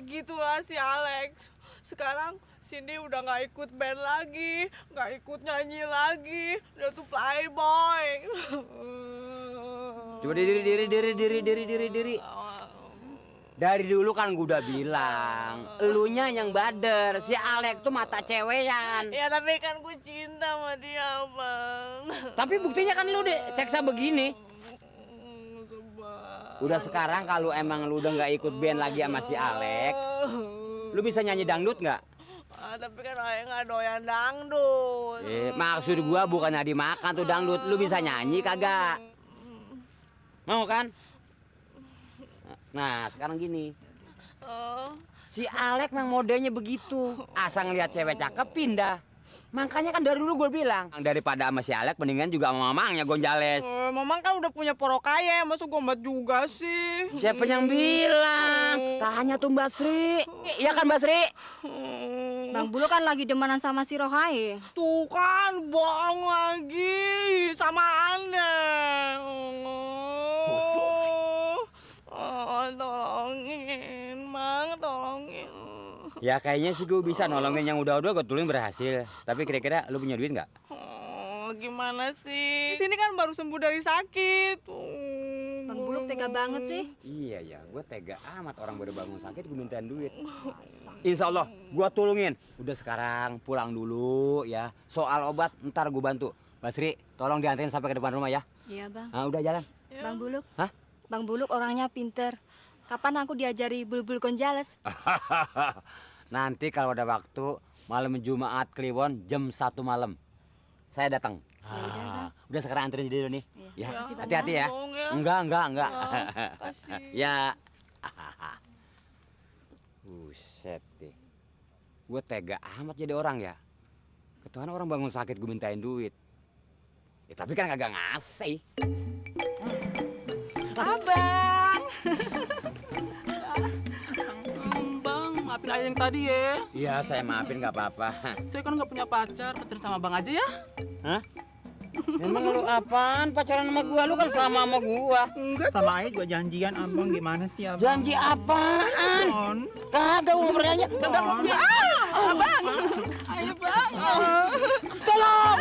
Gitulah si Alex. Sekarang Cindy udah nggak ikut band lagi, nggak ikut nyanyi lagi. Dia tuh playboy. Coba diri. Dari dulu kan gue udah bilang, elunya yang bader, si Alex tuh mata cewekan. Ya tapi kan gue cinta sama dia, Bang. Tapi buktinya kan lu deh seksa begini. Udah sekarang kalau emang lu udah nggak ikut band lagi sama si Alex, lu bisa nyanyi dangdut nggak? Tapi kan ayah nggak doyan dangdut. Maksud gua bukannya dimakan tuh dangdut, lu bisa nyanyi kagak? Mau kan? Nah sekarang gini, si Alex memang modelnya begitu, asal ngeliat cewek cakep pindah. Makanya kan dari dulu gue bilang, daripada sama si Alex mendingan juga sama mamangnya Gonjales. Mamang kan udah punya porokaya, masa gombet juga sih? Siapa yang bilang? Tanya tuh Mbak Sri. Iya kan Mbak Sri? Bang Bulu kan lagi demanan sama si Rohai. Tuh kan, bohong lagi sama Anda. Tolongin, Mang, tolongin. Ya kayaknya sih gue bisa nolongin yang udah-udah gue tulung berhasil. Tapi kira-kira lu punya duit nggak? Gimana sih? Sini kan baru sembuh dari sakit. Bang Buluk tega banget sih. Iya ya, gue tega amat orang baru bangun sakit gue mintain duit. Insya Allah gue tulungin. Udah sekarang pulang dulu ya. Soal obat ntar gue bantu. Basri, tolong dianterin sampai ke depan rumah ya. Iya bang. Nah udah jalan. Bang Buluk. Hah? Bang Buluk orangnya pinter. Kapan aku diajari bulbul Gonjales? Nanti kalau ada waktu malam Jumat Kliwon jam 1 malam. Saya datang. Udah sekarang anterin jadi dulu nih. Iya. Ya, Makasih, Bang. hati-hati ya. Enggak. Ya. Buset deh. Gue tega amat jadi orang ya. Ketuaan orang bangun sakit gue mintain duit. Ya tapi kan kagak ngasih. Abang. Bang, maafin ayah yang tadi ya. Iya, saya maafin nggak apa-apa. Saya kan nggak punya pacar, pacaran sama abang aja ya. Hah? Emang lu apaan pacaran sama gua? Lu kan sama gua. Enggak. Sama ayah juga janjian abang, gimana sih abang? Janji apaan? Don. Kagak gua berani. Abang. Ayo bang. Tolong!